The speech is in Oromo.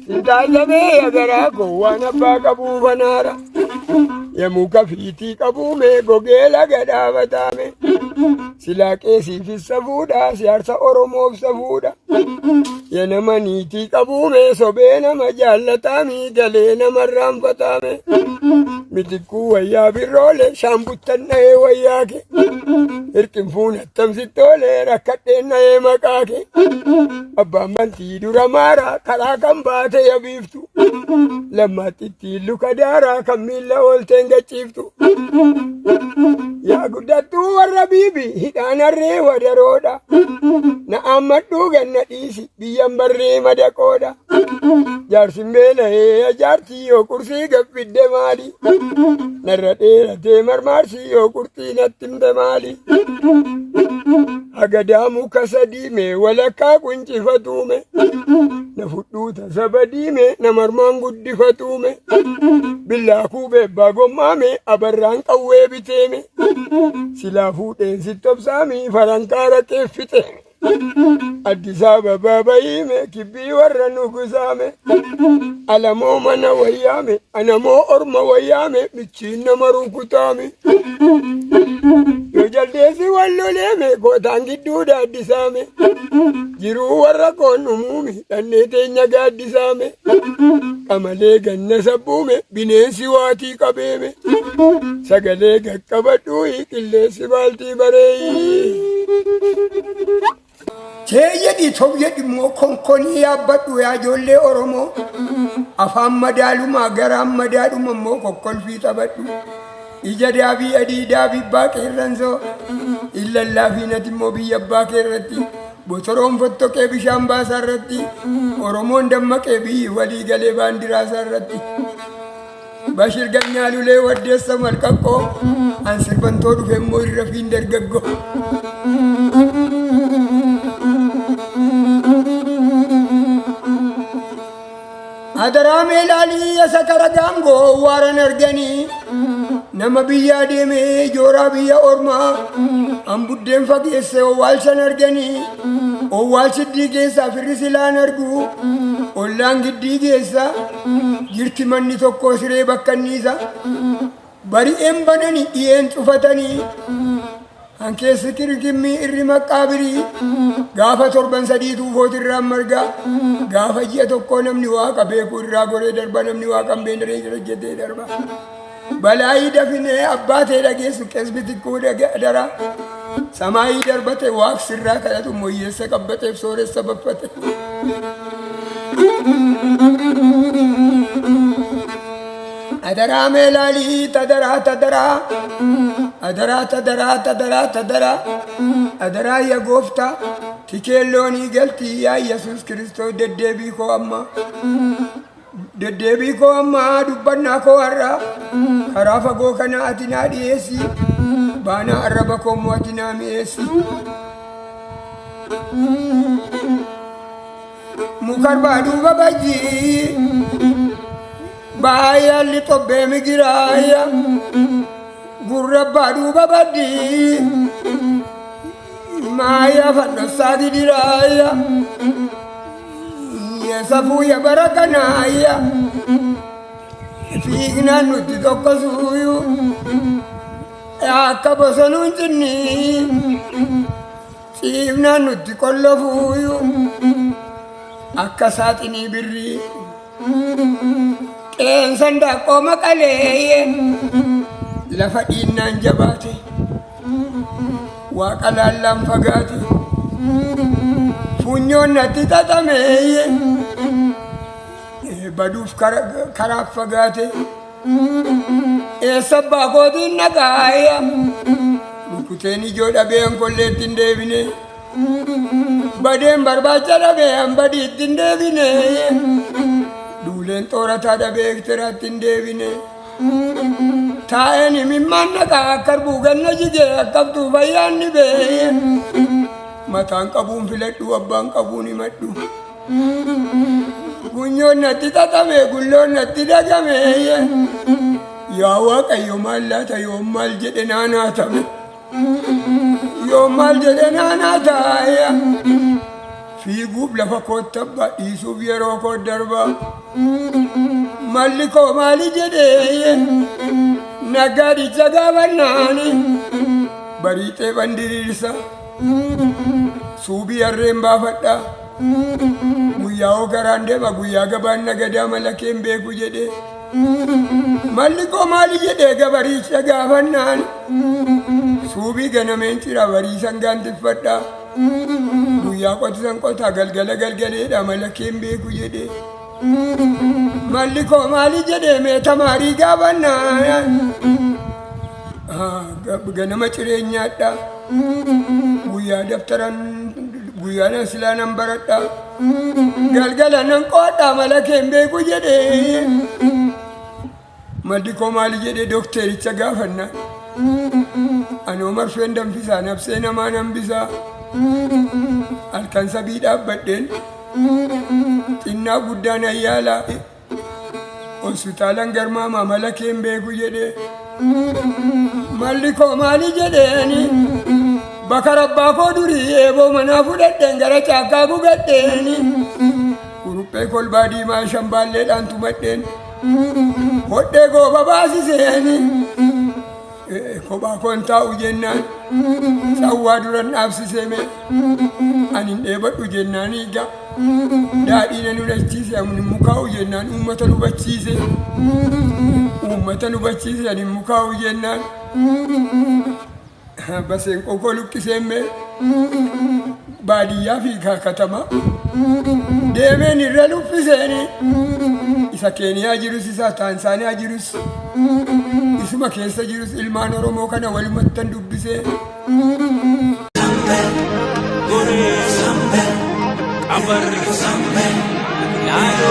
Sintaazabee garaa koo waan abbaa qabuu fanaara. Yemmuu kafiitii qabuume gogee laga dhaabataame. Silaa qeesiifis safuudha siyaasa Oromoof safuudha. Ya nama niitii qabuume sobee nama jaallataami galee nama irraanfataame. Mitikkuu wayyaa birroole shaambuttan dhahee wayyaa kee. Hirqinfuun attamsittoole rakkadheen dhahee maqaa kee. Abbaan bantii dura maara karaa kan baate yabiiftu. Lammaatti ittiin luka daaraa kan miilla oolteen gachiiftu. Yaa guddattuu warra biibi hidhaan harree wadaroodha. Na ammadhuu ganna dhiisi biyyan barree madaqoodha. Jaarsin beela'ee ajaartii yoo qursii gaffidde maali? Narra dheeratee marmaarsii yoo qurxii natti himte maali? Hagadaa muka sadiime walakkaa quncifatuume. Na fudhuu tasa badiime na marmaan guddifatuume. Billaa kuubee abbaa gommaame abarraan qawwee biteeme. Silaa fuudheen sittobsaami farankaa raqeeffite. Addis Ababaa bahiime kibbii warra nugusaame. Alamoo mana wayyaame anamoo orma wayyaame michiin nama rukutaame. Yoo jaldeessi wal loleeme kootaan gidduu daaddisaame. Jiruu warra koon dhumuumi dhannee teenya gaaddisaame. Qamalee ganna sabbuume bineensi waatii qabeeme. Sagalee qaqqabadhuuyi qilleensi baaltii bareeyi. Tee jedhi tob jedhi immoo konkonii yaabbadhu yaa ijoollee Oromoo. Afaan madaalumaa garaan madaadhuma immoo kokkolfii taphadhu. Ija daabii adii daabii abbaa qeerransoo. Illallaafi nati immoo biyya abbaa keerratti. Botoroon fottoqee bishaan baasaa irratti. Oromoon dammaqee biyyi walii galee baandiraa isaa irratti. Bashir Ganyaa Lulee Waddeessa Malqaqqoo. An sirbantoo dhufe immoo irra fiin dargaggoo. Adaraa meelaalii yasa kara gaangoo waaran arganii nama biyyaa deemee jooraa biyya ormaa an buddeen fageesse owwaalchan arganii owwaalchiddii keessaa firri silaan argu ollaan giddii keessa jirti manni tokko siree bakkanniisa bari'een banani dhiyeen cufatanii hankeessi kirkimmii irri maqqaabirii gaafa torban sadii tuufoot irraan margaa gaafa ji'a tokkoo namni waaqa beeku irraa goree darba namni waaqa hin beekne hojjetee darba. Balaayii dafinee abbaa ta'e dhageessu qeesbi xiqqoo dara samaayii darbate waaqsirraa kadhatu moyyeessa qabbateef sooressa baffate. Adaraa meelaalii tadaraa tadaraa adaraa tadaraa tadaraa tadaraa adaraa ya gooftaa tikeelloonii galtii yaa Yesuus Kiristoos deddeebii koo amma deddeebii koo amma dubbannaa koo har'a karaa fagoo kana ati naa dhiyeessi baanaa arraba koo immoo ati naa mi'eessi. Mukarbaa duuba bajjii baay'alli xobbee migiraaya gurra abbaa duuba baddii maaya fandhossaa gidiraaya safuu ya bara kanaaya fiignaan nutti tokko suuyu akka bosonuun cinnii ciifnaan nutti qollofuuyu akka saaxinii birrii qeensan daaqqoo maqaleeyye lafa dhiinnaan jabaate waaqa laallaan fagaate funyoon natti xaxameeyye baduuf karaaf fagaate eessa abbaa kootiin naqaaya rukuteen ijoo dhabee ankolleetti hin deebine badeen barbaacha dhabee an badiitti hin deebine duuleen xoorataa dhabee ektiraatti hin deebine taa'een himimmaan naqaa akka arbuu ganna jigee akkabtuu fayyaan dhibee mataan qabuun filadhu abbaan qabuun himadhu Funyoon natti xaxame gulloon natti dagame yaa Waaqayyo maal laata yoom maal jedhe naanaa tame yoom maal jedhe naanaa taaya Fiiguuf lafa koo tabba dhiisuuf yeroo koo darba. Malli koo maali jedhee naggaadicha gaafannaani bariixee bandiriirsa suubii harreen baafadha. Guyyaa hoo garaan deema guyyaa gabaan nagadaa mala keen beeku jedhee. Malli koo maali jedhee gabariicha gaafannaan suubii ganameen cira bariisan gaantiffadha. Guyyaa qotisan qotaa galgala galgaleedha mala keen beeku jedhee. Malli koo maali jedhee mee tamaarii gaafannaan ganama cireenyaadha. Guyyaa daftaran guyyaa nan silaa nan baradha. Galgala nan qoodha mala keen beeku jedhee. Malli koo maali jedhee doktericha gaafannaan. Anoo marfeen danfisaa nabsee namaa nambisaa. Halkan sabii dhaabbadheen xinnaa guddaan ayyaala. Hospitaalan garmaamaa mala keen beeku jedhee. Malli koo maali jedheeni bakka rabbaa koo durii eeboo manaa fudhadheen gara caakkaa gugadheeni. Kuruphee kolbaa diimaa shambaalleedhaan tumadheen hodhee gooba baasiseeni. Kophaa koon taa'u jennaan cawwaa duran dhaabsiseeme ani hin dheebadhu jennaan egaa daadhii na nulachiise ani mukaa'u jennaan uummata nu bachiise uummata nu bachiise ani mukaa'u jennaan baseen qokoo luqqiseemme baadiyyaa fi katama deemeen irra luffiseeni isa Keeniyaa jirus isa Taansaaniyaa jirus isuma keessa jirus ilmaan Oromoo kana walumattan dubbisee. Goree, qabarri, laaloo.